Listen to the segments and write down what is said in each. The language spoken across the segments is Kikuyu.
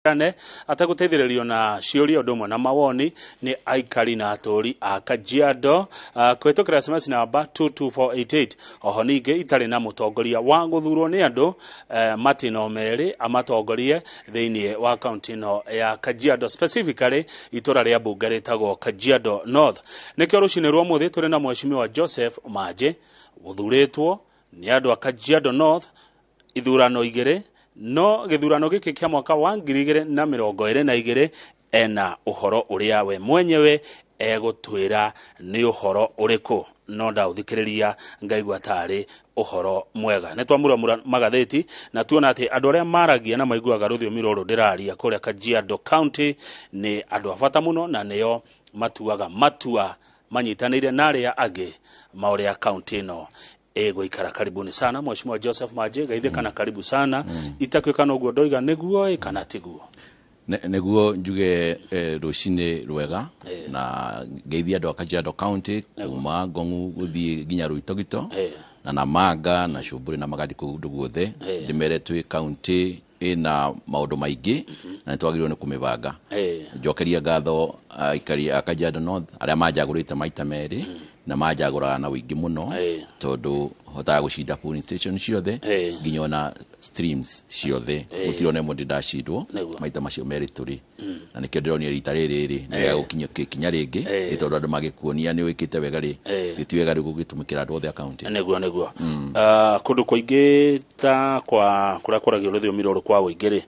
Ane ategũteithĩrĩrio na ciũria ũndũ ũmwe na mawoni nĩ aikari na atũũri a Kajiado, kũhĩtũkĩra SMS namba 22488. Oho ningĩ itarĩ na mũtongoria wa gũthurwo nĩ andũ, Martin Omeri amatongorie thĩinĩ wa kaunti ĩno ya Kajiado, specifically itũra rĩa mbunge rĩtagwo Kajiado North. Nĩkĩo rũcinĩ rwa ũmũthĩ tũrĩ na Mheshimiwa Joseph Manjĩ, gũthurĩtwo nĩ andũ a Kajiado North ithurano igĩrĩ, no gĩthurano gĩkĩ kĩa mwaka wa 2022 ena ũhoro ũrĩa we mwenyewe egũtwĩra nĩ ũhoro ũrĩkũ, no ndaũthikĩrĩria ngaigua tarĩ ũhoro mwega. Nĩ twamuramura magathĩti na tuona atĩ andũ arĩa maragia na maiguaga rũthiomi rũrũ ndĩraria kũrĩa Kajiado County nĩ andũ a bata mũno, na nĩo matuaga matua manyitanĩire na arĩa angĩ ma ũrĩa kaunti ĩno ĩgũikara. Karibuni sana, Mheshimiwa Joseph Manjĩ, geithĩka na karibu sana. Itakwĩka noguo ndoiga nĩguo ĩ kana tiguo? Nĩguo njuge rũcinĩ rwega na ngeithia andũ a Kajiado County kuma Ngong'u gũthiĩ nginya Ruitogito na Namanga na Cumbũrĩ na Magadi, kũndũ guothe, ndĩmere twĩ county ĩna maũndũ maingĩ na nĩ twagĩrĩirwo nĩ kũmĩbanga. Njokeria ngatho aikari a Kajiado North arĩa manjagũrĩte maita merĩ na manjagũraga na ũingĩ mũno, tondũ hotaga gũcinda polling station ciothe nginya ona streams ciothe, gũtirĩ ona ĩmwe ndĩ ndacindwo. Maita macio merĩ tũrĩ na nĩkĩo ndĩronire rita rĩrĩ rĩ nĩ wega gũkinya ikinya rĩngĩ, nĩ tondũ andũ magĩkuonia nĩ wĩkĩte wega rĩ, gĩti wega rĩu gũgĩtũmĩkĩra andũ othe a county. Nĩguo. Kũndũ kũingĩ ta kwa kũrĩa kwaragio rũthiomi rũrũ kwa ũingĩ rĩ,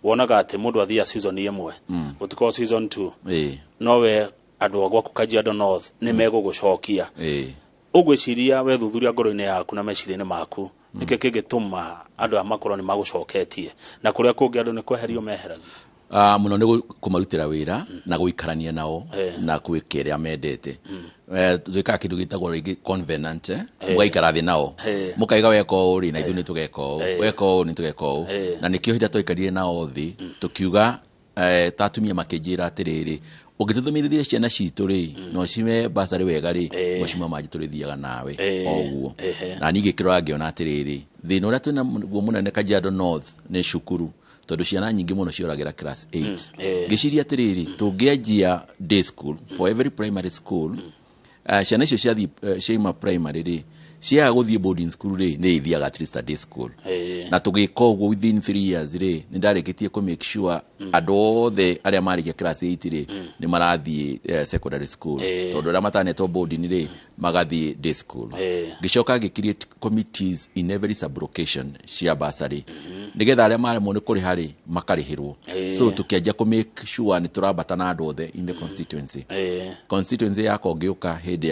wonaga atĩ mũndũ athiaga season ĩmwe, gũtikorwo season 2. Nowe andũ a gwaku Kajiado North nĩ megũgũcokia. Ũgwĩciria wethuthuria ngoro-inĩ yaku na meciria-inĩ maku, nĩkĩ kĩngĩtũma andũ aya makorwo nĩ magũcoketie na kũrĩa kũngĩ andũ nĩ kweherio meheragio? Mũno nĩ kũmarutĩra wĩra na gũikarania nao na gwĩka ĩrĩa mendete. Twĩkaga kĩndũ gĩtagwo rĩngĩ covenant, mũgaikara thĩ nao, mũkaiga weka ũũ rĩ, na ithuĩ nĩ tũgeka ũũ, weka ũũ nĩ tũgeka ũũ. Na nĩkĩo hĩndĩ ĩrĩa twaikarire nao thĩ tũkiuga, ta atumia makĩnjĩra atĩrĩrĩ, ũngĩtũthomithĩria ciana citũ rĩ, no cime basarĩ wega rĩ, Mheshimiwa Manji, tũrĩthiaga nawe o ũguo. Na niĩ ngĩkĩrora ngĩona atĩrĩrĩ, thĩna ũrĩa twĩna guo mũnene Kajiado North nĩ cukuru, tondũ ciana nyingĩ mũno cioragĩra class 8. Ngĩciria atĩrĩrĩ, tũngĩanjia day school for every primary school, ciana icio ciathiĩ, ciaima primary rĩ, ciaga gũthiĩ boarding school rĩ, nĩ ithiaga at least a day school. Na tũgĩka ũguo, within 3 years rĩ, nĩ ndarĩkĩtie kũ make sure andũ othe arĩa marĩkia class 8 rĩ, nĩ marathiĩ secondary school, tondũ arĩa matanetwo boarding rĩ, magathiĩ day school. Ngĩcoka ngĩ create committees in every sublocation cia bursary, nĩgetha arĩa maremwo nĩ kũrĩha rĩ, makarĩhĩrwo. So tũkĩanjia kũ make sure nĩ tũrambata na andũ othe in the constituency. Constituency yakwa ũngĩũka hĩndĩ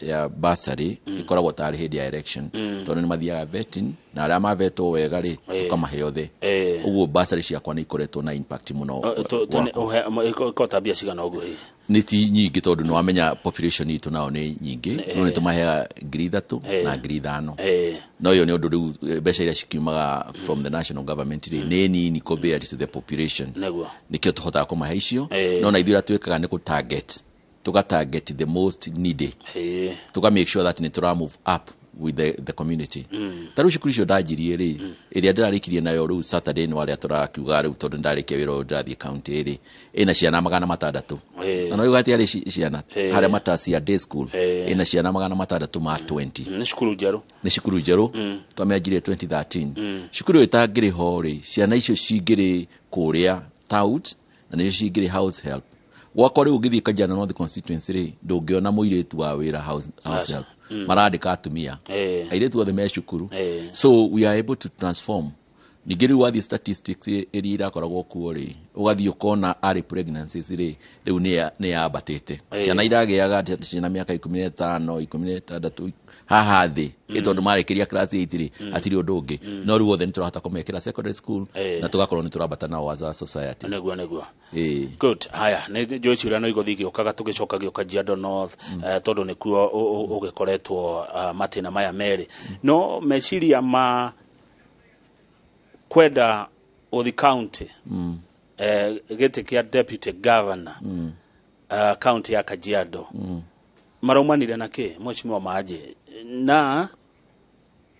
ya bursary, ĩkoragwo tarĩ hĩndĩ ya election, tondũ nĩ mathiaga vetting, na arĩa mavetwo wega rĩ, tũkamahe othe. Ũguo bursary ciakwa nĩ ikoretwo na impact mũno gwakwa. Ĩkota mbia cigana ũguo hihi? Nĩ ti nyingĩ, tondũ nĩ wamenya population itũ nao nĩ nyingĩ, no nĩ tũmaheaga 3,000 na 5,000. No ĩyo nĩ ũndũ rĩu, mbeca iria cikiumaga from the national government rĩ, nĩ nini compared to the population. Nĩkĩo tũhotaga kũmahe icio. No na ithuĩ ũrĩa twĩkaga nĩ kũ target, tũga target the most needy, tuka make sure that nĩ tũra move up with the community. Ta rĩu cukuru icio ndanjirie rĩ, ĩrĩa ndĩrarĩkirie nayo rĩu Saturday, nĩ warĩa tũrakiuga rĩu, tondũ ndarĩkia wĩra ũyũ ndĩrathiĩ county rĩ, ĩna ciana 600. Na no yuga atĩ harĩ ciana harĩa matacia day school ĩna ciana 620. Nĩ cukuru njerũ? Nĩ cukuru njerũ, twamĩanjirie 2013. Cukuru ĩyo ĩtangĩrĩ ho rĩ, ciana icio cingĩrĩ kũrĩa tout na nĩcio cingĩrĩ house help gwakwa. Rĩu ũngĩthiĩ Kajiado North constituency rĩ, ndũngĩona mũirĩtu wa wĩra house help, marandĩka atumia, airĩtu othe me cukuru. So we are able to transform. Ningĩ rĩu wathiĩ statistics iria irakoragwo kuo rĩ, ũgathiĩ ũkona arĩ pregnancies rĩ, rĩu nĩ yambatĩte. Ciana iragĩaga ciĩna mĩaka 15, 16 haha thĩ, ĩ tondũ marĩkĩria class 8 rĩ, hatirĩ ũndũ ũngĩ. No rĩu othe nĩ tũrahota kũmekĩra secondary school na tũgakorwo nĩ tũrambata nao as a society. Nĩguo. Good. Haya, nĩ njũĩ ciũria no igũthiĩ igĩũkaga tũgĩcoka gĩũka Kajiado North, tondũ nĩkuo ũgĩkoretwo, matĩna maya merĩ. No meciria ma kwenda gũthi county, gĩtĩ kĩa deputy governor, county ya Kajiado, maraumanire na kĩ, Mheshimiwa Manjĩ? Na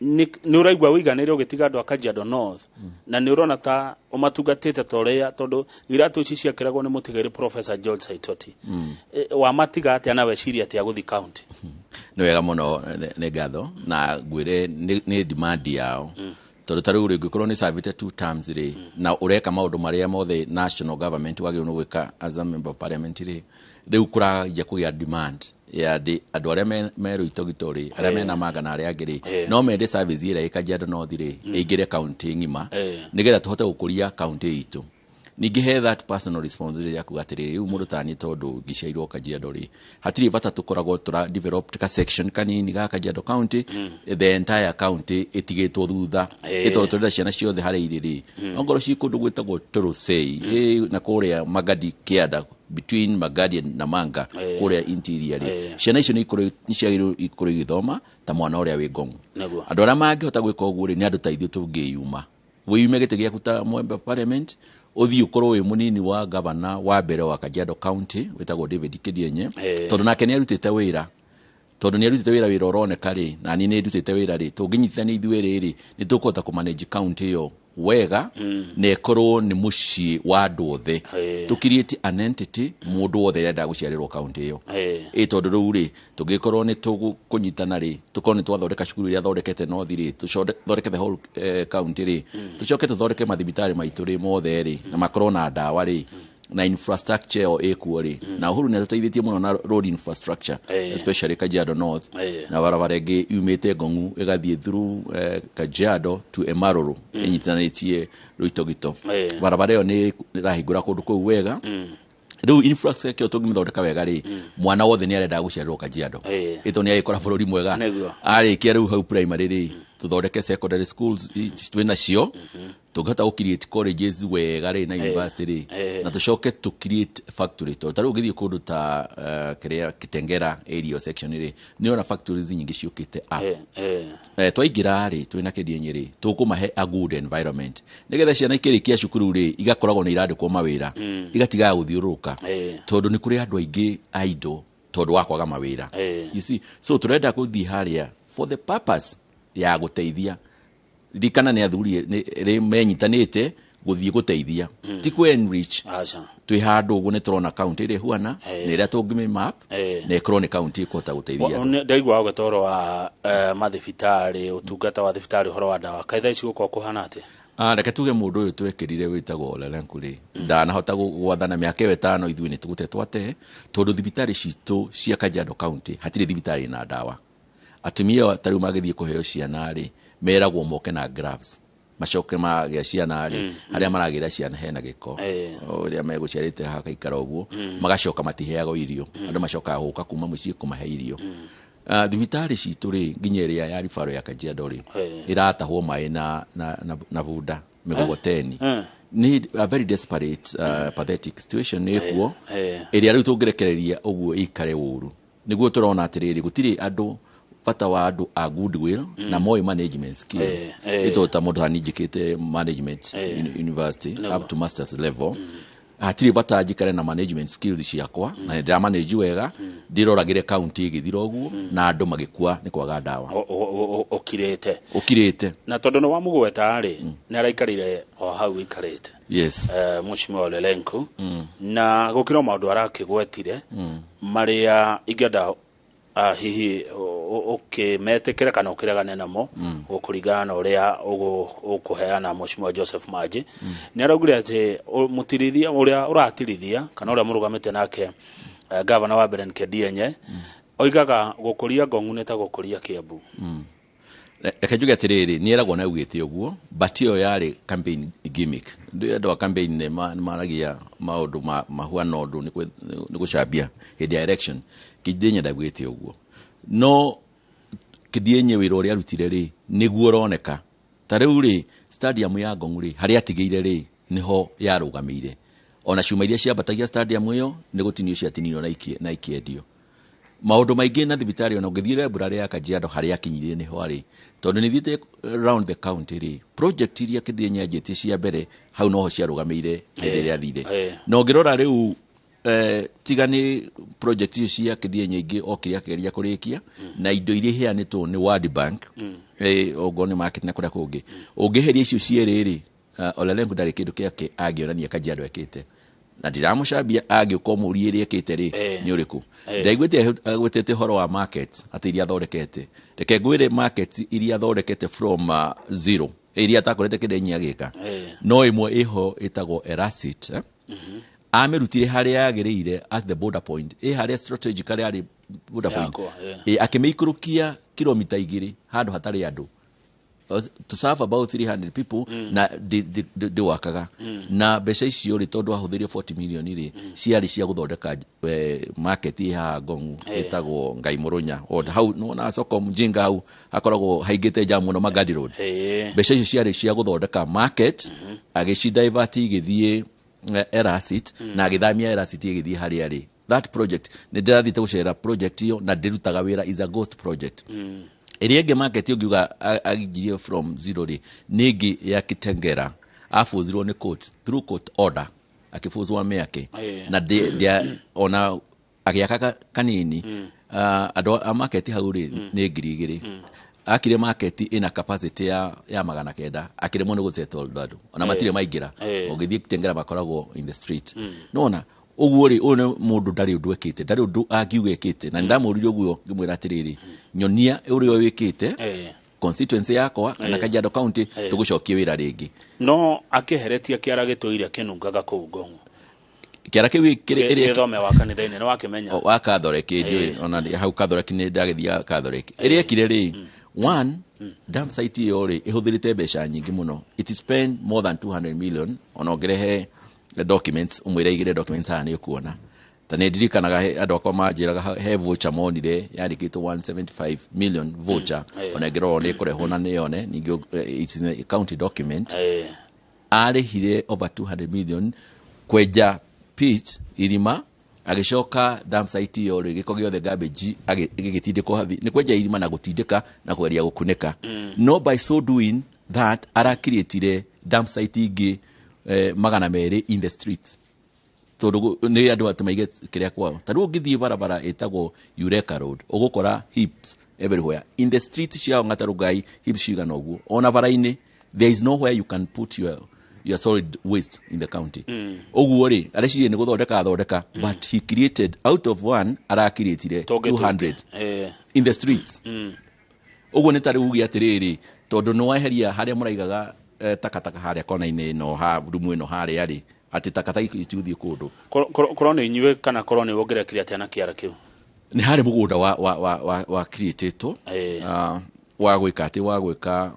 Nĩ ũraigua wĩiganĩire ũgĩtiga andũ a Kajiado North, na nĩ ũrona ta ũmatungatĩte ta ũrĩa, tondũ iratũ ici ciakĩragwo nĩ mũtigairĩ Professor George Saitoti? Wamatiga atĩa na weciria atĩa gũthi county? Nĩ wega mũno, nĩ ngatho na ngwĩre nĩ demand yao, tondũ ta rĩu rĩ, ũngĩkorwo nĩ servĩte two terms rĩ, na ũreka maũndũ marĩa mothe national government wagĩrĩirwo nĩ gwĩka as a member of parliament rĩ, rĩu kũranjia kũgĩa demand ya andũ arĩa me Rũitogito rĩ, arĩa mena manga na arĩa angĩ rĩ, no mende service ĩrĩa ĩ Kajiado North rĩ, ĩingĩre county ng'ima, nĩgetha tũhote gũkũria county itũ. Ningĩ he that personal responsibility ya kuga atĩrĩrĩ, rĩu mũndũ tani, tondũ ngĩciarirwo Kajiado rĩ, hatirĩ bata tũkoragwo tũra develop ka section kanini ga Kajiado County, the entire county ĩtigĩtwo thutha. Ĩ tondũ tũrenda ciana ciothe harĩa irĩ rĩ, ongorwo ci kũndũ gwĩtagwo Torosei, na kũrĩa Magadi Kĩanda, between Magadi na Manga, kũrĩa interior rĩ, ciana icio nĩ ciagĩrĩirwo ikorwo igĩthoma ta mwana ũrĩa wĩ Ngong'o. Andũ arĩa mangĩhota gwĩka ũguo rĩ, nĩ andũ ta ithuĩ tũngĩyuma, wĩyume gĩtĩ gĩaku ta member of parliament, ũthiĩ ũkorwo wĩ mũnini wa gavana wa mbere wa Kajiado County wĩtagwo David Kedienye, tondũ nake nĩ arutĩte wĩra, tondũ nĩ arutĩte wĩra, wĩra ũroneka rĩ, na niĩ nĩ ndutĩte wĩra rĩ, tũngĩnyitithania ithuĩ rĩ, nĩ tũkũhota kũmanage county ĩyo wega na ĩkorwo nĩ mũciĩ wa andũ othe, tũ create an entity mũndũ wothe arenda gũciarĩrwo county ĩyo. Ĩ tondũ rĩu rĩ, tũngĩkorwo nĩ tũkũnyitana rĩ, tũkorwo nĩ twathondeka cukuru iria thondekete North rĩ, tũthondeke the whole county rĩ, tũcoke tũthondeke mathibitarĩ maitũ rĩ mothe rĩ, na makorwo na ndawa rĩ, na infrastructure ĩyo ĩkuo rĩ. Na Uhuru nĩ atũteithĩtie mũno na road infrastructure, especially Kajiado North, na barabara ĩngĩ yumĩte Ngong'u ĩgathiĩ through Kajiado to Emaruru, ĩnyitithanĩtie Rũitogito. Barabara ĩyo nĩ ĩrahingũra kũndũ kũu wega. Rĩu infrastructure ĩyo tũngĩmĩthondeka wega rĩ, mwana wothe nĩ arenda gũciarĩrwo Kajiado, ĩtondũ nĩ agĩkora bũrũri mwega. Arĩkia rĩu hau primary rĩ, tũthondeke secondary schools twĩ nacio, tũngĩhota gũ create colleges wega rĩ, na university rĩ, na tũcoke tũ create factory, tondũ ta rĩu ũngĩthiĩ kũndũ ta kĩrĩa Kitengela area section rĩ, nĩ ũrona factories nyingĩ ciũkĩte up. Twaingĩra rĩ, twĩna Kĩdienye rĩ, tũkũmahe a good environment nĩgetha ciana ikĩrĩkia cukuru rĩ, igakoragwo nĩ irandĩkwo mawĩra, igatigaga gũthiũrũrũka, tondũ nĩ kũrĩ andũ aingĩ a indo tondũ wa kwaga mawĩra. You see, so tũrenda gũthiĩ harĩa for the purpose ya gũteithia. Ririkana nĩ athuri rĩ menyitanĩte gũthiĩ gũteithia, ti kũ enrich. Aca. Twĩ handũ ũguo nĩ tũrona county ĩrĩa ĩhuana na ĩrĩa tũngĩmĩ map na ĩkorwo nĩ county ĩkũhota gũteithia andũ. Ndaigua ũgĩta ũhoro wa mathibitarĩ, ũtungata wa thibitarĩ, ũhoro wa ndawa, kaĩ thaa ici gũkorwo kũhana atĩa? Ah, reke tuge mũndũ ũyũ twekĩrire wĩtagwo Lelenku rĩ, ndanahota gwathana mĩaka ĩyo 5. Ithuĩ nĩ tũgũte twate, tondũ thibitarĩ citũ cia Kajiado County hatirĩ thibitarĩ na ndawa. Atumia ta rĩu magĩthiĩ kũheo ciana rĩ, meragwo moke na gloves, macoke magĩa ciana rĩ, harĩa maragĩra ciana hena gĩko, ũrĩa megũciarĩte hakaikara ũguo, magacoka matiheagwo irio, andũ macokaga gũka kuma mũciĩ kũmahe irio. Thibitarĩ citũ rĩ, nginya ĩrĩa ya ribaro ya Kajiado rĩ, ĩratahwo maĩ na bunda mĩgogoteni. Nĩ a very desperate, pathetic situation nĩ ĩkuo, ĩrĩa rĩu tũngĩrekereria ũguo ĩikare ũru. Nĩguo tũrona atĩrĩrĩ, gũtirĩ andũ, bata wa andũ a goodwill na moĩ management skills. Ĩtondũ ta mũndũ hani njĩkĩte management university up to masters level, hatirĩ bata njikare na management skills ciakwa na nĩ ndĩramanage wega, ndĩroragĩre county ĩgĩthira ũguo na andũ magĩkua nĩ kwaga ndawa. Ũkirĩte. Ũkirĩte. Na tondũ nĩ wamũgweta rĩ, nĩ araikarire o hau ikarĩte, Yes. Mheshimiwa Lelenku, na gũkĩra maũndũ arakĩgwetire marĩa ingĩenda hihi ũkĩmetĩkĩre kana ũkĩregane namo gũkũringana na ũrĩa ũkũheana. Mheshimiwa Joseph Maji nĩ araugire atĩ mũtirithia ũrĩa ũratirithia kana ũrĩa mũrũgamĩte nake, gavana wa mbere Kedienye, oigaga gũkũria Ngong'u nĩ ta gũkũria Kiambu. Reke njuge atĩrĩrĩ, nĩ eragwo na augĩte ũguo, but ĩyo yarĩ campaign gimmick. Ndĩ andũ a campaign nĩ maragia maũndũ mahuana ũndũ nĩ gũcambia hĩndĩ ya election. Kĩdienye ndaugĩte ũguo, no Kĩdienye wĩra ũrĩa arutire rĩ, nĩguo ũroneka. Ta rĩu rĩ, stadium ya Ngong'u rĩ, harĩa atigĩire rĩ, nĩho yarũgamĩire. Ona cuma iria ciambatagia stadium ĩyo nĩ gũtinio ciatinio na ikĩendio. Maũndũ maingĩ na thibitarĩ, ona ũngĩthiĩ library ya Kajiado, harĩa akinyirie nĩho arĩ, tondũ nĩ thiĩte round the county rĩ, project iria Kĩdienye anjĩtie cia mbere hau noho ciarũgamĩire hĩndĩ ĩrĩa athire. Na ũngĩrora rĩu Tiga nĩ project icio cia Kĩdienye ingĩ okire akĩgeria kũrĩkia na indo iria iheanĩtwo nĩ World Bank, okorwo nĩ market na kũrĩa kũngĩ. Ũngĩeheria icio cierĩ rĩ, Ole Lenku ndarĩ kĩndũ kĩake angĩonania Kajiado ekĩte, na ndiramũcambia. Angĩũka ũmũrie ĩrĩa ĩkĩte rĩ, nĩ ũrĩkũ? Ndaiguĩte agwĩtĩte ũhoro wa market atĩ iria athondekete. Reke ngwĩre, market iria athondekete from zero, iria atakorete Kĩndenya agĩka, no ĩmwe ĩho ĩtagwo Erasit, eh? Amĩrutire harĩa yagĩrĩire at the border point, ĩ harĩa strategically yarĩ border point. Yakwa, Akĩmĩikũrũkia kilomita 2 handũ hatarĩ andũ to serve about 300 people, na ndĩwakaga na mbeca icio rĩ, tondũ ahũthĩrie 40 million rĩ, ciarĩ cia gũthondeka market ĩ haha Ngong'u, ĩtagwo Ngai Mũrũnya. O hau nĩwona soko mjinga hau hakoragwo haingĩte jam mũno, Magadi Road. Mbeca icio ciarĩ cia gũthondeka market, agĩcidivert igĩthiĩ Erasit, na agĩthamia Erasit ĩgĩthiĩ harĩa rĩ. That project nĩ ndĩrathiĩte gũcera project ĩyo na ndĩrutaga wĩra, is a ghost project. Ĩrĩa ĩngĩ market ũngiuga anjirie from zero rĩ, nĩ ĩngĩ ya Kitengera, abũzirwo nĩ court, through court order akĩbũzwo mĩake. Na ona agĩaka kanini. Andũ a market hau rĩ nĩ 2,000. Akire market ĩna capacity ya 900, akĩremwo nĩ gũsettle andũ, ona matirĩ maingĩra. Ũngĩthiĩ Kitengera makoragwo in the street. Nona ũguo rĩ, ũyũ nĩ mũndũ ndarĩ ũndũ ekĩte, ndarĩ ũndũ angiuga ekĩte. Na nĩndamũririe ũguo ngĩmwĩra atĩrĩrĩ, nyonia ũrĩa wĩkĩte constituency yakwa kana Kajiado County, tũgũcokie wĩra rĩngĩ. No akĩheretie kĩara gĩtũire kĩnungaga kũu Ngong'u. Kĩara kĩu ĩrĩa Gĩthome wa kanitha-inĩ nĩ wakĩmenya. O, wa Catholic njũĩ ona hau Catholic nĩ ndagĩthiaga Catholic. Ĩrĩa ĩkire rĩ, one dam site ĩyo rĩ, ĩhũthĩrĩte mbeca nyingĩ mũno. It spend more than 200 million. Ona ũngĩrehe documents, ũmwĩre igĩre documents haha, nĩ ũkuona. Ta nĩ ndirikanaga andũ akwa manjĩraga he voucher monire yandĩkĩtwo 175 million voucher. Ona ĩngĩrorwo nĩ ĩkũrehwo na nĩyone ningĩ, it's in a county document. Arĩhire over 200 million kwenja pit irima, agĩcoka dam site ĩyo rĩ, gĩko gĩothe, garbage, gĩgĩtindĩkwo hathi nĩ kwenja irima na gũtindĩka na kũgeria gũkunĩka. No by so doing that arakiriĩtire dam site ingĩ 200 in the streets, tondũ nĩ andũ atĩ maige kĩrĩa kwao. Ta rĩu ũngĩthiĩ barabara ĩtagwo Eureka Road, ũgũkora heaps everywhere in the street ciao Ng'atarũngai, heaps cigana ũguo ona bara-inĩ. There is nowhere you can put your solid waste in the county. Ũguo rĩ, areciria nĩ gũthondeka athondeka, but he created out of one, arakiriĩtire Tũngĩ 200 in the streets. Ũguo nĩ tarĩ uge atĩrĩrĩ, tondũ nĩ weheria harĩa mũraigaga takataka harĩa kona-inĩ ĩno, ha rumu ĩno harĩa rĩ, atĩ takataka itigũthiĩ kũndũ. Korwo nĩ inyuĩ kana korwo nĩ wongerekire atĩa na kĩara kĩu? Nĩ harĩ mũgũnda wa creatĩtwo wa gwĩka atĩ wa gwĩka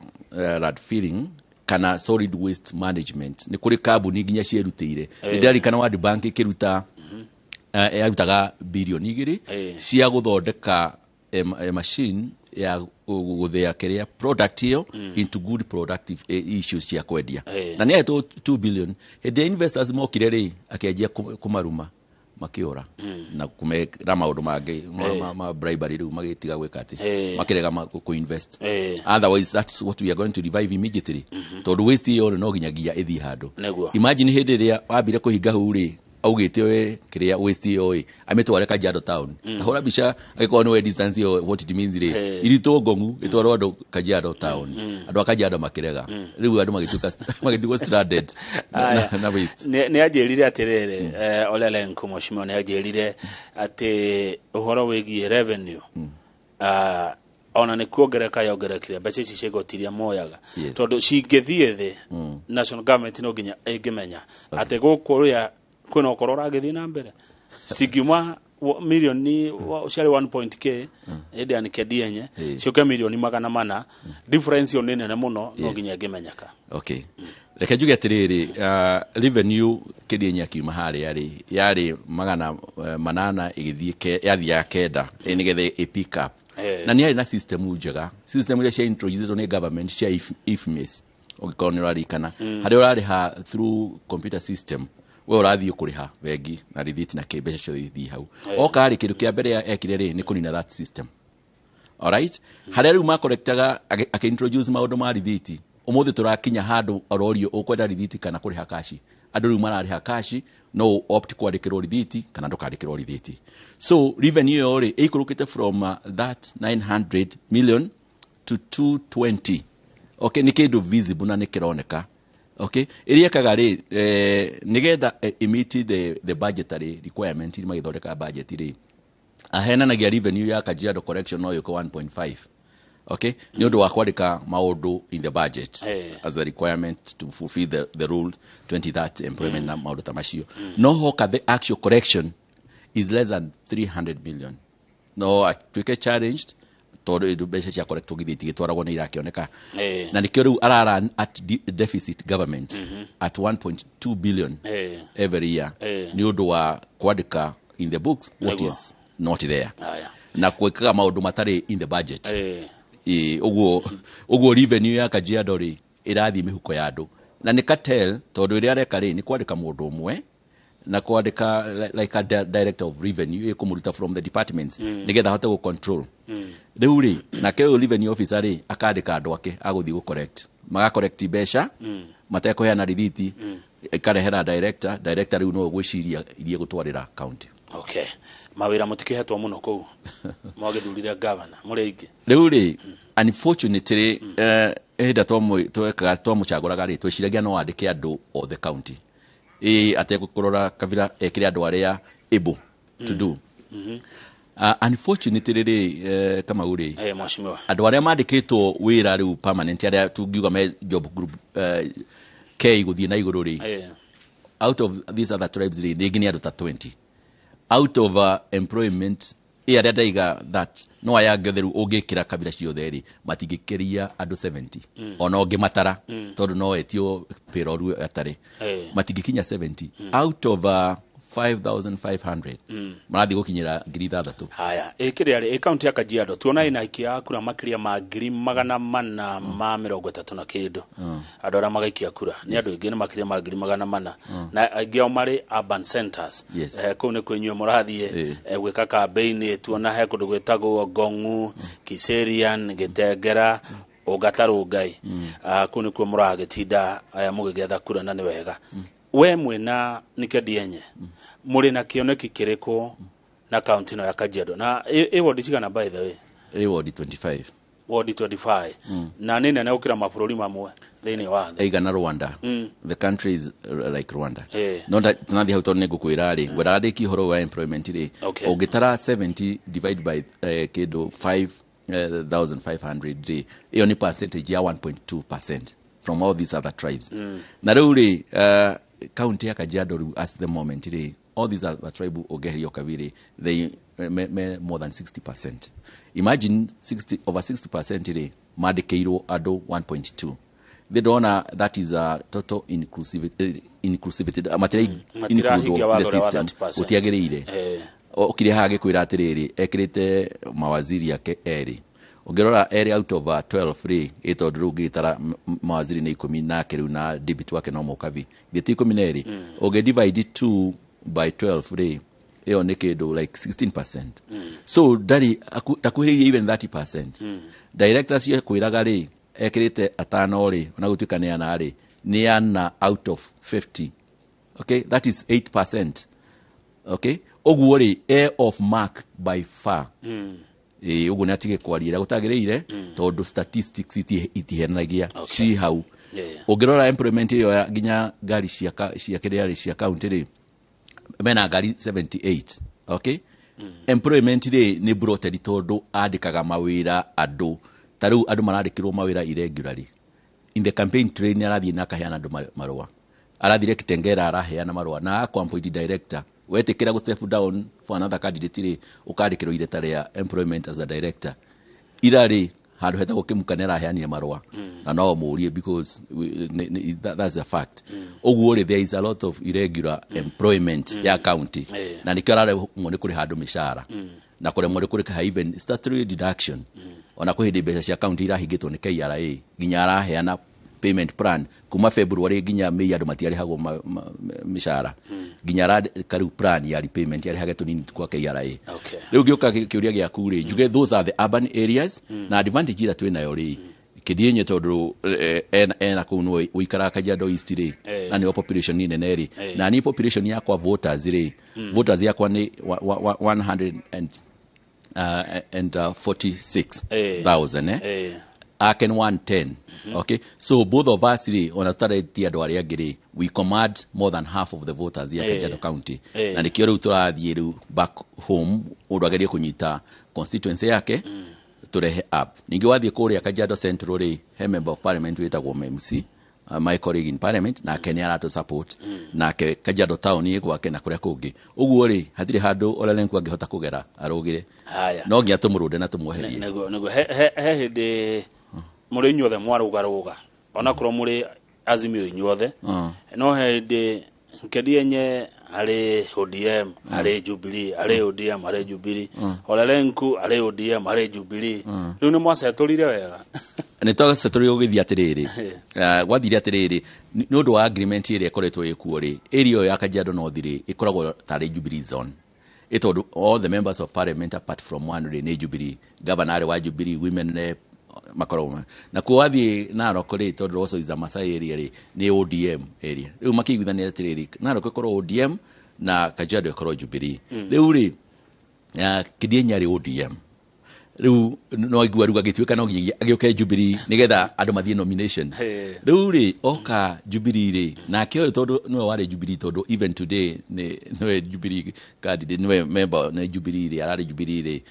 landfilling kana solid waste management. Nĩ kũrĩ kambuni nginya cierutĩire. Nĩ ndĩrarikana World Bank ĩkĩruta, yarutaga birioni 2 cia gũthondeka machine ya gũthĩa kĩrĩa product ĩyo into good productive issues cia kwendia. Na nĩ ahetwo 2 billion. Hĩndĩ ya investors mokire rĩ, akĩanjia kũmaruma, makĩũra na kũmera maũndũ mangĩ ma bribery. Rĩu magĩtiga gwĩka atĩ makĩrega kũ-invest. Otherwise that's what we are going to revive immediately, tondũ waste ĩyo no nginyagia ĩthiĩ handũ. Imagine hĩndĩ ĩrĩa wambire kũhinga hau rĩ, augĩte we kĩrĩa waste ĩyo ĩ amĩtware Kajiado town. Ta hũra mbica, angĩkorwo nĩ we distance ĩyo, what it means rĩ, iritwo Ngong'u ĩtwarwo andũ Kajiado town. Andũ a Kajiado makĩrega. Rĩu andũ magĩtuĩka magĩtigwo stranded na waste. Nĩ anjĩrire atĩrĩrĩ, Ole Lenku mheshimiwa nĩ anjĩrire atĩ ũhoro wĩgiĩ revenue, ona nĩ kuongereka yongerekire mbeca ici cia igoti iria moyaga, tondũ cingĩthiĩ thĩ, national government no nginya ĩngĩmenya atĩ gũkũ ũrĩa kwĩna ũkorwo ũragĩthiĩ na mbere, cingiuma milioni ciarĩ 1 point k hĩndĩ ya Nĩkĩendienye, ciũke milioni 400, difference ĩyo nĩ nene mũno, no nginya ĩngĩmenyeka. Okay, reke njuge atĩrĩrĩ, revenue Kĩdienye akiuma harĩa rĩ, yarĩ 800 ĩgĩthiĩ yathiaga 9, nĩgetha ĩ pick up. Na nĩ yarĩ na system njega, system iria cia introduced nĩ government cia IFMIS, ũngĩkorwo nĩ ũrarikana, harĩa ũrarĩha through computer system. We ũrathiĩ kũrĩha bengi na rithiti na kĩ, mbeca ciothe ithiĩ hau. Oka rĩ, kĩndũ kĩa mbere ekire rĩ, nĩ kũnina that system. Alright, harĩa rĩu makorektaga, akĩintroduce maũndũ ma rithiti. Ũmũthĩ tũrakinya handũ ũrorio ũkwenda rithiti kana kũrĩha kashi. Andũ rĩu mararĩha cash, no opt kwandĩkĩrwo rithiti kana ndũkandĩkĩrwo rithiti. So revenue ĩyo rĩ ĩikũrũkĩte from that 900 million to 220. Okay, nĩ kĩndũ visible na nĩ kĩroneka. Okay, ĩrĩa ĩkaga rĩ, nĩgetha ĩmeet the budgetary requirement magĩthondeka budget rĩ, ahenanagia revenue ya Kajiado collection no yũke 1.5. Okay, nĩ ũndũ wa kwandĩka maũndũ in the budget as a requirement to fulfill the rule 2030 employment na maũndũ ta macio. No hoka the actual collection is less than 300 million. No atuĩke challenged tondũ mbeca cia collectwo githĩ itigĩtwaragwo nĩ irakĩoneka. Na nĩkĩo rĩu ararun at deficit government at 1.2 billion every year nĩ ũndũ wa kwandĩka in the books what is not there na gwĩkaga maũndũ matarĩ in the budget. Ũguo revenue ya Kajiado rĩ ĩrathiĩ mĩhuko ya andũ na nĩ cartel, tondũ ĩrĩa areka rĩ nĩ kwandĩka mũndũ ũmwe na kwandĩka like a director of revenue ĩkũmũruta from the departments nĩgetha ahote gũ control. Rĩu rĩ nake ũyũ revenue officer rĩ akandĩka andũ ake agũthiĩ gũ collect, maga collect mbeca matekũheana rithiti, ĩkarehera director. Director rĩu no gwĩciria iria gũtwarĩra county. Okay, mawĩra mũtikĩhetwo mũno kũu mwagĩthurire gavana mũrĩ aingĩ? Rĩu rĩ, unfortunately, hĩndĩ twekaga twamũcagũraga rĩ, twĩciragia no andĩke andũ othe county ĩ atekũrora kabira, ekĩre andũ arĩa able to do. Unfortunately rĩ, Kamau rĩ, Mheshimiwa. Andũ arĩa mandĩkĩtwo wĩra rĩu permanent, arĩa tungiuga me job group K gũthiĩ na igũrũ rĩ, out of these other tribes rĩ, rĩngĩ nĩ andũ ta 20 out of employment ĩ arĩa ndaiga that no aya angĩ othe rĩu ũngĩkĩra kabira ciothe rĩ matingĩkĩria andũ 70 ona ũngĩmatara, tondũ no etio payroll atarĩ matingĩkinya 70 out of 5500 marathiĩ gũkinyĩra 6,000. Haya, ĩkĩrĩa rĩ, ĩ kaunti ya Kajiado tuona ĩna aikia a kura makĩria ma 430,000 na kĩndũ. Andũ arĩa magaikia kura nĩ andũ aingĩ, nĩ makĩria ma 400,000, na aingĩ ao marĩ urban centers. Kũu nĩ kwĩnyuĩ mũrathiĩ gwĩka campaign. Tuona he kũndũ gwĩtagwo Ngong'u, Kiserian, Gĩtengera, Ongata Rongai. Kũu nĩkuo mũragĩtinda mũgĩgetha kura, na nĩ wega. We mwĩna Nike Dienye mũrĩ na kĩoneki kĩrĩkũ na kaunti ĩno ya Kajiado? Na ĩ wodi cigana, by the way? Ĩ wodi 25. Wodi 25, na nĩ nene gũkĩra mabũrũri mamwe thĩinĩ wa thĩ. Ĩigana Rwanda. The country is like Rwanda. No tunathi hau tondũ nĩ ngũkwĩra rĩ, ngwendaga ndĩkie ũhoro wa employment rĩ. Ũngĩtara 70 divide by kĩndũ 5500 rĩ, ĩyo nĩ percentage ya 1.2% from all these other tribes. Na rĩu rĩ, county ya Kajiado rĩu at the moment rĩ, all these other tribe ũngĩeheria ũkabi rĩ, they me more than 60%. Imagine 60 over 60% rĩ mandĩkĩirwo andũ 1.2. They ndona that is a total inclusivity, inclusivity matira Matirahingia watho the ũrĩa wa system 30%. gũtiagĩrĩire. Okire haha agĩkwĩra atĩrĩrĩ, ekĩrĩte mawaziri ake erĩ. Ũngĩrora erĩ out of 12 rĩ, ĩ tondũ rĩu ũngĩtara mawaziri nĩ 10 nake rĩu na deputy wake no mũkabi gĩti 12. Ũngĩ divide 2 by 12 rĩ, ĩyo nĩ kĩndũ like 16%. So ndarĩ ndakuhĩrĩirie even 30%. Directors ciakwĩraga rĩ ekĩrĩte atano rĩ, ona gũtuĩka nĩ ana rĩ, nĩ ana out of 50. Okay, that is 8%. Okay, ũguo rĩ e off mark by far. Ĩ ũguo nĩ atige kwaria ũrĩa gũtagĩrĩire, tondũ statistics itihenanagia ci hau. Ũngĩrora employment ĩyo ya nginya ngari cia kĩrĩa rĩ, cia county rĩ, mena ngari 78. Okay, employment rĩ nĩ bloated tondũ andĩkaga mawĩra andũ ta rĩu andũ marandĩkĩrwo mawĩra irregularly. In the campaign trail nĩ arathiĩ na akaheana andũ marũa. Arathire Kitengera araheana marũa na akwa director wetĩkĩra gũ step down for another candidate rĩ, ũkandĩkĩrwo ireta rĩa employment as a director. Ira rĩ handũ hetagwo Kĩmuka nĩ araheanire marũa na no mũrie because that's a fact. Ũguo rĩ, there is a lot of irregular employment ya county na nĩkĩo araremwo nĩ kũrĩha andũ mĩcara na kũremwo nĩ kũrĩha even statutory deduction. Ona kwĩ hĩndĩ mbeca cia county irahingĩtwo nĩ KRA, nginya araheana payment plan kuma February nginya May andũ matiarĩhagwo mĩcara, nginya arandĩka rĩu plan ya repayment yarĩhage tũnini kwa KRA. Rĩu ngĩũka kĩũria gĩaku rĩ, njuge those are the urban areas na advantage ĩrĩa twĩ nayo rĩ, Kedienye tondu ena kuu nĩwe ũikaraga Kajiado East rĩ, na nĩyo population nĩ nene rĩ, na niĩ population yakwa voters rĩ, voters yakwa nĩ 146,000, ake nĩ 110. Okay, so both of us rĩ, ona tũtaretie andũ arĩa angĩ rĩ, we command more than half of the voters ya Kajiado County. Na nĩkĩo rĩu tũrathiĩ rĩu back home, mũndũ agerie kũnyita constituency yake, tũrehe up. Ningĩ wathiĩ kũrĩa Kajiado Central rĩ, he member of parliament wĩtagwo MC, my colleague in parliament, nake nĩ aratũ support. Nake Kajiado town ĩ gwake na kũrĩa kũngĩ. Ũguo rĩ, hatirĩ handũ Ole Lenku angĩhota kũgera arũgĩre. Haya. No nginya tũmũrũnde na tũmweherie. Nĩguo he hĩndĩ mũrĩ inyuothe mwarũgarũga, onakorwo mũrĩ Azimio inyuothe, no he hĩndĩ Nkedienye harĩ ODM, harĩ Jubilee, harĩ ODM, harĩ Jubilee, Ole Lenku harĩ ODM, harĩ Jubilee. Rĩu nĩ mwacetũrire wega? Nĩ twacetũrire gũgĩthiĩ atĩrĩrĩ, gwathire atĩrĩrĩ, nĩ ũndũ wa agreement ĩrĩa ĩkoretwo ĩkuo rĩ, area ĩyo ya Kajiado North rĩ, ĩkoragwo tarĩ Jubilee zone, ĩ tondũ all the members of parliament apart from one rĩ, nĩ Jubilee. Governor arĩ wa Jubilee, women rep makoragwo na kuo. Wathiĩ Narok rĩ, tondũ also is a Masai area rĩ, nĩ ODM area. Rĩu makĩiguithania atĩrĩrĩ, Narok ĩkorwo ODM na Kajiado ĩkorwo Jubilee. Rĩu rĩ, Kedienye arĩ ODM. Rĩu no igua rĩu agĩtuĩka no nginya agĩũke Jubilee nĩgetha andũ mathiĩ nomination. Rĩu rĩ, oka Jubilee rĩ, nake ũyũ tondũ nĩwe warĩ Jubilee, tondũ even today nĩ nĩwe Jubilee candidate, nĩwe member nĩ Jubilee rĩ, ararĩ Jubilee rĩ,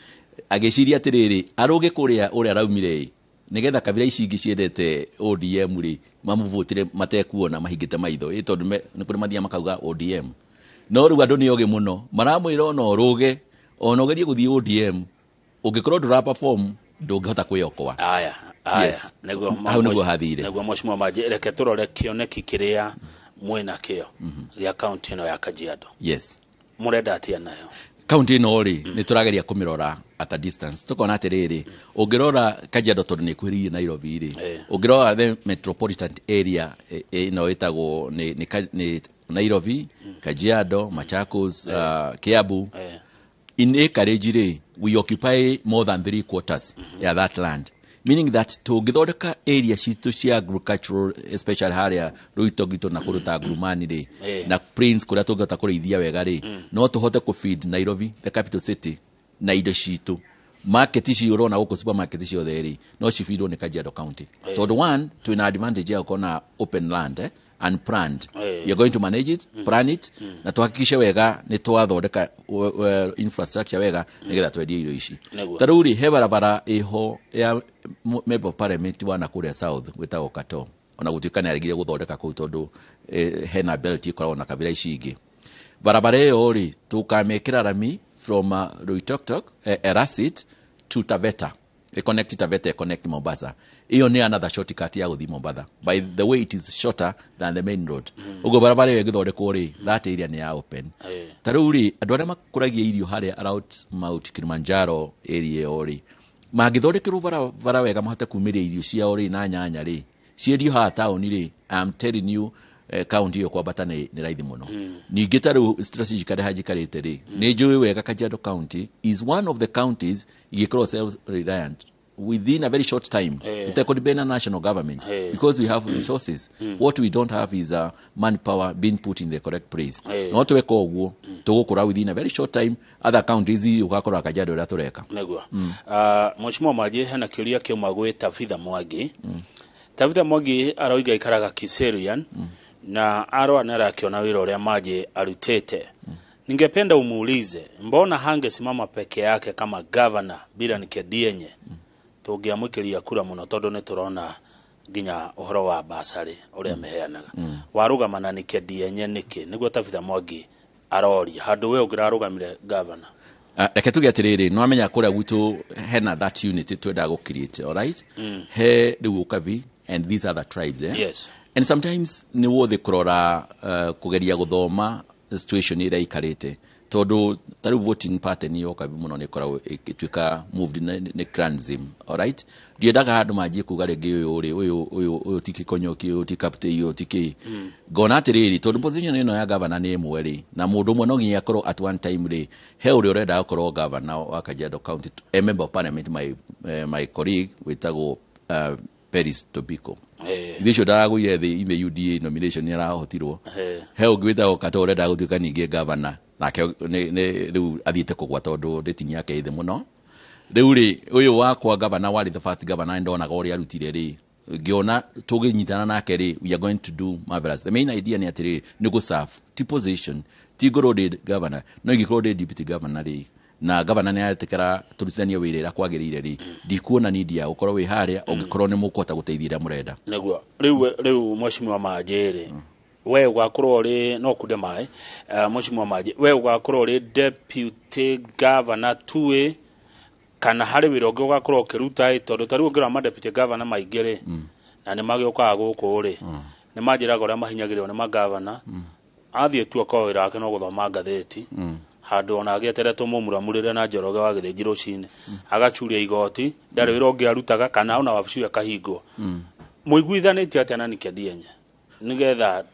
agĩciria atĩrĩrĩ, arũge kũrĩa ũrĩa araumire ĩ, nĩgetha kabira ici ingĩ ciendete ODM rĩ, mamũvotire matekuona, mahingĩte maitho ĩ, tondũ nĩ kũrĩ mathiaga makauga ODM. No rĩu andũ nĩ ogĩ mũno, maramwĩra ona ũrũge, ona ũgerie gũthiĩ ODM, ũngĩkorwo ndũra perform, ndũngĩhota kwĩokoa. Aya. Yes. Nĩguo. Hau nĩguo hathire. Nĩguo, Mheshimiwa Manji, reke tũrore kĩoneki kĩrĩa mwĩna kĩo gĩa kaunti ĩno ya Kajiado. Mũrenda atĩa nayo? Kaunti ĩno rĩ, nĩ tũrageria kũmĩrora at a distance, tũkona atĩrĩrĩ, ũngĩrora Kajiado, tondũ nĩ ĩkuhĩrĩirie Nairobi rĩ, ũngĩrora the metropolitan area ĩno ĩtagwo nĩ Nairobi, Kajiado, Machakos, Kiambu, in acreage rĩ, we occupy more than three quarters ya that land, meaning that tũngĩthondeka area citũ cia agricultural, especially harĩa Rũitogito na kũndũ ta Ngurumani rĩ, na Plains kũrĩa tũngĩhota kũrĩithia wega rĩ, no tũhote kũ feed Nairobi, the capital city, na indo citũ. Market ici ũrona gũkũ, supermarket ciothe rĩ, no cibindwo nĩ Kajiado County, tondũ one, twĩna advantage ya gũkorwo na open land, and planned. We are going to manage it, plan it, na tuhakikishe wega nĩ twathondeka infrastructure wega nĩgetha twendie irio ici. Ta rĩu rĩ, he barabara ĩho ya member of parliament wa nakũrĩa south gwĩtagwo Kato, ona gũtuĩka nĩ aregire gũthondeka kũu tondũ hena belt ĩkoragwo na kabira ici ingĩ. Barabara ĩyo rĩ, tũkamĩkĩra rami from Loitoktok, Erasit to Taveta, iconnect Taveta, iconnect Mombasa. Ĩyo nĩ another shortcut ya gũthiĩ Mombasa. By the way, it is shorter than the main road. Ũguo barabara ĩyo ĩgĩthondekwo rĩ, that area nĩ ya open. Ta rĩu rĩ, andũ arĩa makũragia irio harĩa around Mount Kilimanjaro area ĩyo rĩ, mangĩthondekerwo barabara wega mahote kumĩria irio ciao rĩ, na nyanya rĩ, ciendio haha taũni rĩ, I'm telling you, kaunti ĩyo kwambata nĩ raithi mũno. Ningĩ ta rĩu strategically hanjikarĩte rĩ, nĩ njũĩ wega Kajiado County is one of the counties ingĩkorwo self reliant within a very short time, tũtekũdepend na national government, because we have resources. What we don't have is manpower being put in the correct place. No tweka ũguo, tũgũkũra within a very short time. Other counties ũgakora Kajiado ũrĩa tũreka. Nĩguo. Mheshimiwa Manji, hena kĩũria kĩuma gwĩ Tabitha Mwangi. Tabitha Mwangi aroiga ikaraga Kiserian, na arora nĩ arakĩona wĩra ũrĩa Manji arutĩte. Ningependa umuulize mbona hangesimama peke yake kama governor bila Nkedienye, tũngĩamũikĩria kura mũno, tondũ nĩ tũrona nginya ũhoro wa basarĩ ũrĩa meheanaga. Warũgama na Nkedienye nĩkĩ? Nĩguo Tabitha Mwangi aroria, handũ we ũngĩrarũgamire governor. Reke tuge atĩrĩrĩ, nĩwamenya kũrĩa gwitũ hena that unity twendaga gũ create, alright? He rĩu Ũkabi and these other tribes, eh? Yes. And sometimes nĩ wothe kũrora, kũgeria gũthoma situation ĩrĩa ikarĩte, tondũ ta rĩu voting pattern ya Ũkabi mũno nĩ ĩkoragwo ĩgĩtuĩka moved nĩ clansm, alright? Ndiendaga andũ manjie kuga rĩngĩ ũyũ rĩ, ũyũ ti kĩkonyoki, ũyũ ti captain, ũyũ ti kĩ. Ngona atĩrĩrĩ, tondũ position ĩno ya governor nĩ ĩmwe rĩ, na mũndũ ũmwe no nginya akorwo at one time rĩ, he ũrĩa ũrenda gũkorwo governor wa Kajiado County, a member of parliament, my colleague wĩtagwo Peris Tobiko. Ithe ũcio ndaragũire thĩ in the UDA nomination, nĩ arahotirwo. He ũngĩ wĩtagwo Kato ũrenda gũtuĩka ningĩ governor, nake rĩu athiĩte kũgwa tondũ rating yake ĩ thĩ mũno. Rĩu rĩ, ũyũ wakwa governor warĩ the first governor, ndonaga ũrĩa arutire rĩ, ngĩona tũgĩnyitana nake rĩ, we are going to do marvelous. The main idea nĩ atĩrĩrĩ, nĩ gũ ti position, ti ngorwo ndĩ governor, no ingĩkorwo ndĩ deputy governor rĩ, na governor nĩ aretĩkĩra tũrutithanie wĩra ĩrĩa kwagĩrĩire rĩ, ndikuona need ya gũkorwo wĩ harĩa ũngĩkorwo nĩ mũkũhota gũteithia ĩrĩa mũrenda. Nĩguo rĩu mheshimiwa Manjĩ rĩ, we ũgakorwo ũrĩ no kunde maĩ, mheshimiwa Manjĩ, we ũgakorwo ũrĩ deputy governor tuĩ kana harĩ wĩra ũngĩ ũgakorwo ũkĩruta ĩ? Tondũ ta rĩu ũngĩrora ma deputy governor maingĩ rĩ, na nĩ magĩũkaga gũkũ rĩ, nĩ manjĩraga ũrĩa mahinyagĩrĩrwo nĩ magavana. Athiĩ tu akorwo wĩra wake no gũthoma ngathĩti handũ ona agĩeterere tũmũmuramurĩre na Njoroge wa Gĩthĩnji rũcinĩ, agacuria igoti, ndarĩ wĩra ũngĩ arutaga, kana ona wabici ĩyo ĩkahingwo. Mũiguithanĩtie atĩa na Nikendienye nĩgetha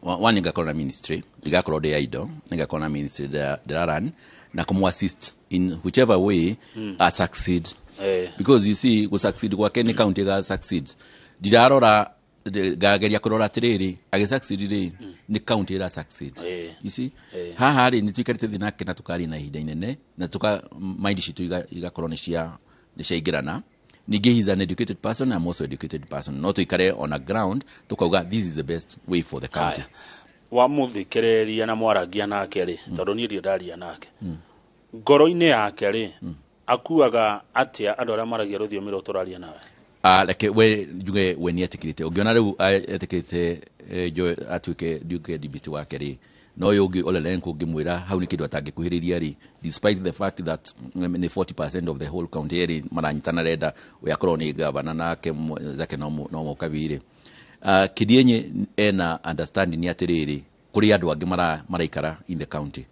One, ngakorwo na ministry, ndigakorwo ndĩ idle, nĩngakorwo na ministry ndĩra run na kũmũ assist in whichever way I succeed, because you see, gũ succeed gwake nĩ county ga succeed. Ndirarora, ngageria kũrora atĩrĩrĩ, agĩ succeed rĩ, nĩ county ĩra succeed. You see, haha rĩ, nĩ tuikarĩte thĩ nake na tũkaria na ihinda inene na tuka mind citũ igakorwo nĩ ciaingĩrana. Ningĩ he's an educated person, I'm also educated person, no tuikare on a ground tukauga this is the best way for the county. Haya. Wamũthikĩrĩria na mwarangia nake rĩ, tondũ niĩ ndirĩ ndaria nake, ngoro-inĩ yake rĩ, akuaga atĩa andũ arĩa maragia rũthiomi rũrũ tũraria nawe? Ah, reke we njuge we nĩ etĩkĩrĩte. Ũngĩona rĩu etĩkĩrĩte Joe atuĩke nduĩke deputy wake rĩ, no ũyũ ũngĩ Ole Lenku ũngĩmwĩra hau nĩ kĩndũ atangĩkuhĩrĩria rĩ, despite the fact that nĩ 40% of the whole county ĩrĩ maranyitana renda we akorwo nĩ gavana nake zake no mũkabi rĩ, Kidienye ena understanding nĩ atĩrĩrĩ, kũrĩ andũ angĩ maraikara in the county.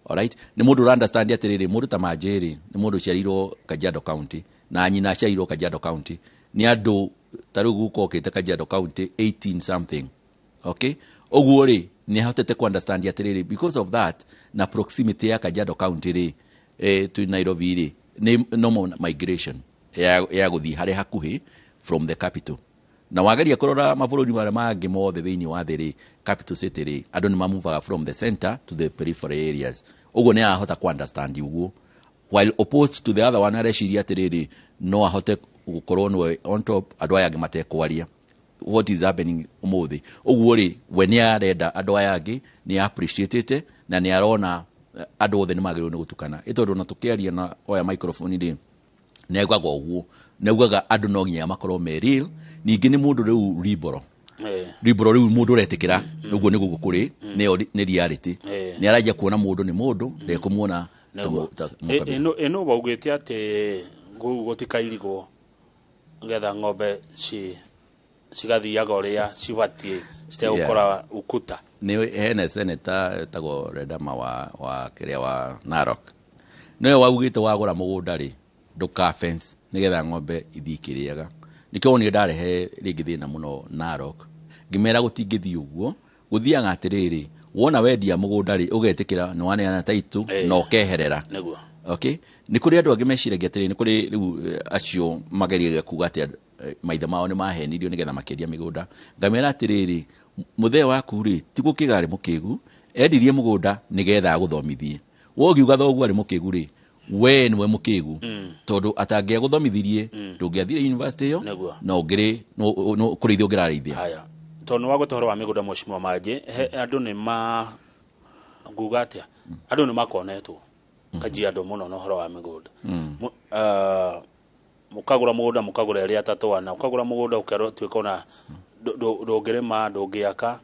Alright, nĩ mũndũ ũra understand atĩrĩrĩ, mũndũ ta Manjĩ rĩ, nĩ mũndũ ũciarĩirwo Kajiado County na nyina aciarĩirwo Kajiado County, nĩ andũ ta rĩu guka okĩte Kajiado County 18 something. Okay, ũguo rĩ, nĩ ahotete ku understand atĩrĩrĩ, because of that na proximity ya Kajiado County rĩ, tu Nairobi rĩ, nĩ normal migration ya gũthiĩ harĩa hakuhĩ from the capital. Na wageria kũrora mabũrũri marĩa mangĩ mothe thĩinĩ wa thĩ rĩ, capital city rĩ, andũ nĩ mamuvaga from the center to the periphery areas. Ũguo nĩ arahota ku understand ũguo, while opposed to the other one areciria atĩrĩrĩ, no ahote gũkorwo nĩwe on top, andũ aya angĩ matekwaria what is happening ũmũthĩ. Ũguo rĩ, we nĩ arenda andũ aya angĩ, nĩ appreciatĩte na nĩ arona andũ othe nĩ magĩrĩirwo nĩ gũtukana, ĩ tondũ na tũkĩaria na oya microphone rĩ, nĩ augaga ũguo, nĩ augaga andũ no nginya makorwo me real. Ningĩ nĩ mũndũ rĩu liberal, liberal rĩu mũndũ ũretĩkĩra ũguo nĩguo kũrĩ, nĩyo nĩ reality. Nĩ aranjia kuona mũndũ nĩ mũndũ, ndekũmuona ta ta mũkabira. Ĩno waugĩte atĩ kũu gũtikairigwo nĩgetha ng'ombe cigathiaga ũrĩa cibatiĩ citegũkora ukuta. Nĩ hena seneta etagwo Redama wa kĩrĩa wa Narok, nĩwe waugĩte wagũra mũgũnda rĩ, ndũka fence nĩgetha ng'ombe ithiĩ ikĩrĩaga. Nĩkĩo wonire ndarehe rĩngĩ thĩna mũno Narok, ngĩmera gũtingĩthiĩ ũguo. Gũthiaga atĩrĩrĩ, wona wendia mũgũnda rĩ, ũgetĩkĩra nĩ waneana title na ũkeherera. Okay, nĩ kũrĩ andũ angĩ meciragia atĩrĩ, nĩ kũrĩ rĩu acio mageragia kuga atĩ maithe mao nĩ mahenirio nĩgetha makĩendia mĩgũnda. Ngamera atĩrĩrĩ, mũthee waku rĩ, ti gũkĩga arĩ mũkĩgu, endirie mũgũnda nĩgetha agũthomithie. We ũngiuga thoguo arĩ mũkĩgu rĩ, we nĩwe mũkĩgu, tondũ atangĩagũthomithirie ndũngĩathire university ĩyo. Na ũngĩrĩ kũrĩithia ũngĩrarĩithia. Haya, tondũ nĩ wagweta ũhoro wa mĩgũnda, mheshimiwa Manjĩ, he andũ nĩ ma nguga atĩa, andũ nĩ makonetwo Kajiado mũno na ũhoro wa mĩgũnda. Mũkagũra mũgũnda, mũkagũra ĩrĩa atatũ ana, ũkagũra mũgũnda ũkerwo tuĩka ona ndũngĩrĩma, ndũngĩaka,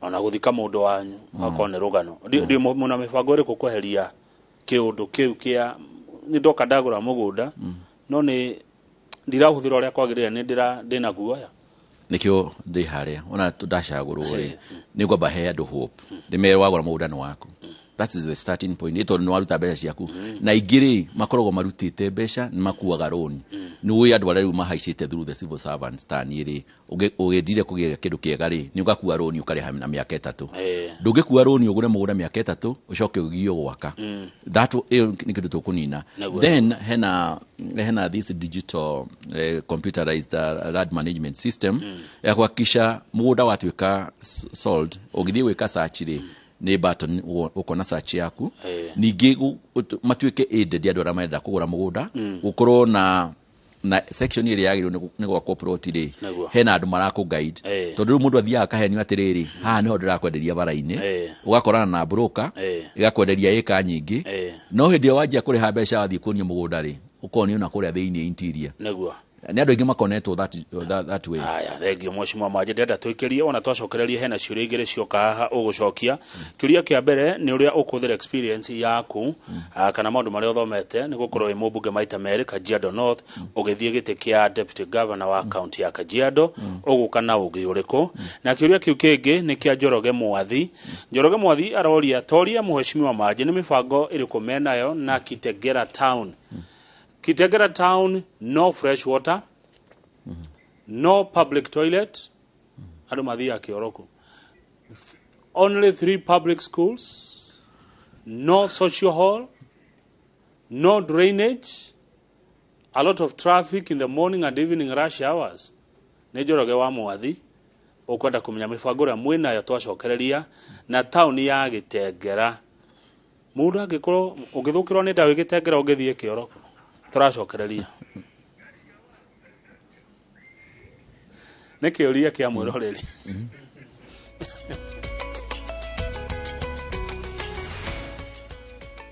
ona gũthika mũndũ wanyu akorwo nĩ rũgano. Ndi mũna mĩbango ĩrĩkũ kweheria kĩũndũ kĩu kĩa nĩ ndoka ndagũra mũgũnda no nĩ ndirahũthĩra ũrĩa kwagĩrĩire, nĩ ndĩra ndĩna guoya? Nĩkĩo ndĩ harĩa ona ndacagũrwo rĩ, nĩ ngwamba he andũ hope, ndĩmere wagũra mũgũnda nĩ waku. That is the starting point, nĩ tondũ nĩ waruta mbeca ciaku, na ingĩ rĩ, makoragwo marutĩte mbeca, nĩ makuaga loan. Nĩ ũĩ andũ arĩa rĩu mahaicĩte through the civil servants ta niĩ rĩ, ũgĩthire kũgĩa kĩndũ kĩega rĩ, nĩ ũgakua rũni ũkarĩha na mĩaka 3. Ndũngĩkua rũni ũgũre mũgũnda mĩaka 3 ũcoke ũgio gwaka. That ĩyo nĩ kĩndũ tũkũnina. Then hena this digital computerized land management system ya kuhakikisha mũgũnda watuĩka sold, ũgĩthiĩ gwĩka search rĩ, nĩ button ũkona search yaku. Ningĩ matuĩke aided andũ arĩa marenda kũgũra mũgũnda, gũkorwo na section ĩrĩa yagĩrĩirwo nĩ gwakwo plot rĩ, hena andũ marakũ guide. Tondũ rĩu mũndũ athiaga akahenio atĩrĩrĩ, haha nĩho ndĩrakwenderia bara-inĩ, ũgakorana na broker ĩgakwenderia ĩka nyingĩ, no hĩndĩ ĩyo wanjia kũrĩha mbeca wathiĩ kuonio mũgũnda rĩ, ũkonio na kũrĩa thĩinĩ interior. Nĩ andũ aingĩ makonetwo that way. Aya, thengio mheshimiwa Mwanjĩ, ndĩrenda twĩkĩrie ona twacokereria hena ciũria igĩrĩ cioka haha ũgũcokia. Kĩũria kĩa mbere nĩ ũrĩa ũkũhũthĩra experience yaku, kana maũndũ marĩa ũthomete nĩ gũkorwo wĩ mũmbunge maita merĩ Kajiado North, ũgĩthiĩ gĩtĩ kĩa deputy governor wa county ya Kajiado, ũgũka na ũgĩ ũrĩkũ? Na kĩũria kĩu kĩngĩ nĩ kĩa Njoroge Mwathi. Njoroge Mwathi aroria, toria mheshimiwa Manji nĩ mĩbango ĩrĩkũ menayo na Kitegera town. Kitegera town, no fresh water, no public toilet, andũ mathiaga kĩoro. Only 3 public schools, no social hall, no drainage, a lot of traffic in the morning and evening rush hours. Nĩ Njoroge wa Mwathi ũkwenda kũmenya mĩbango ĩrĩa mwĩnayo twacokereria na taũni ya Gĩtengera. Mũndũ angĩkorwo ũngĩthũkĩrwo nĩ ndawa Gĩtengera ũngĩthiĩ kĩoro, tũracokereria. Nĩ kĩũria kĩa mwĩroreri.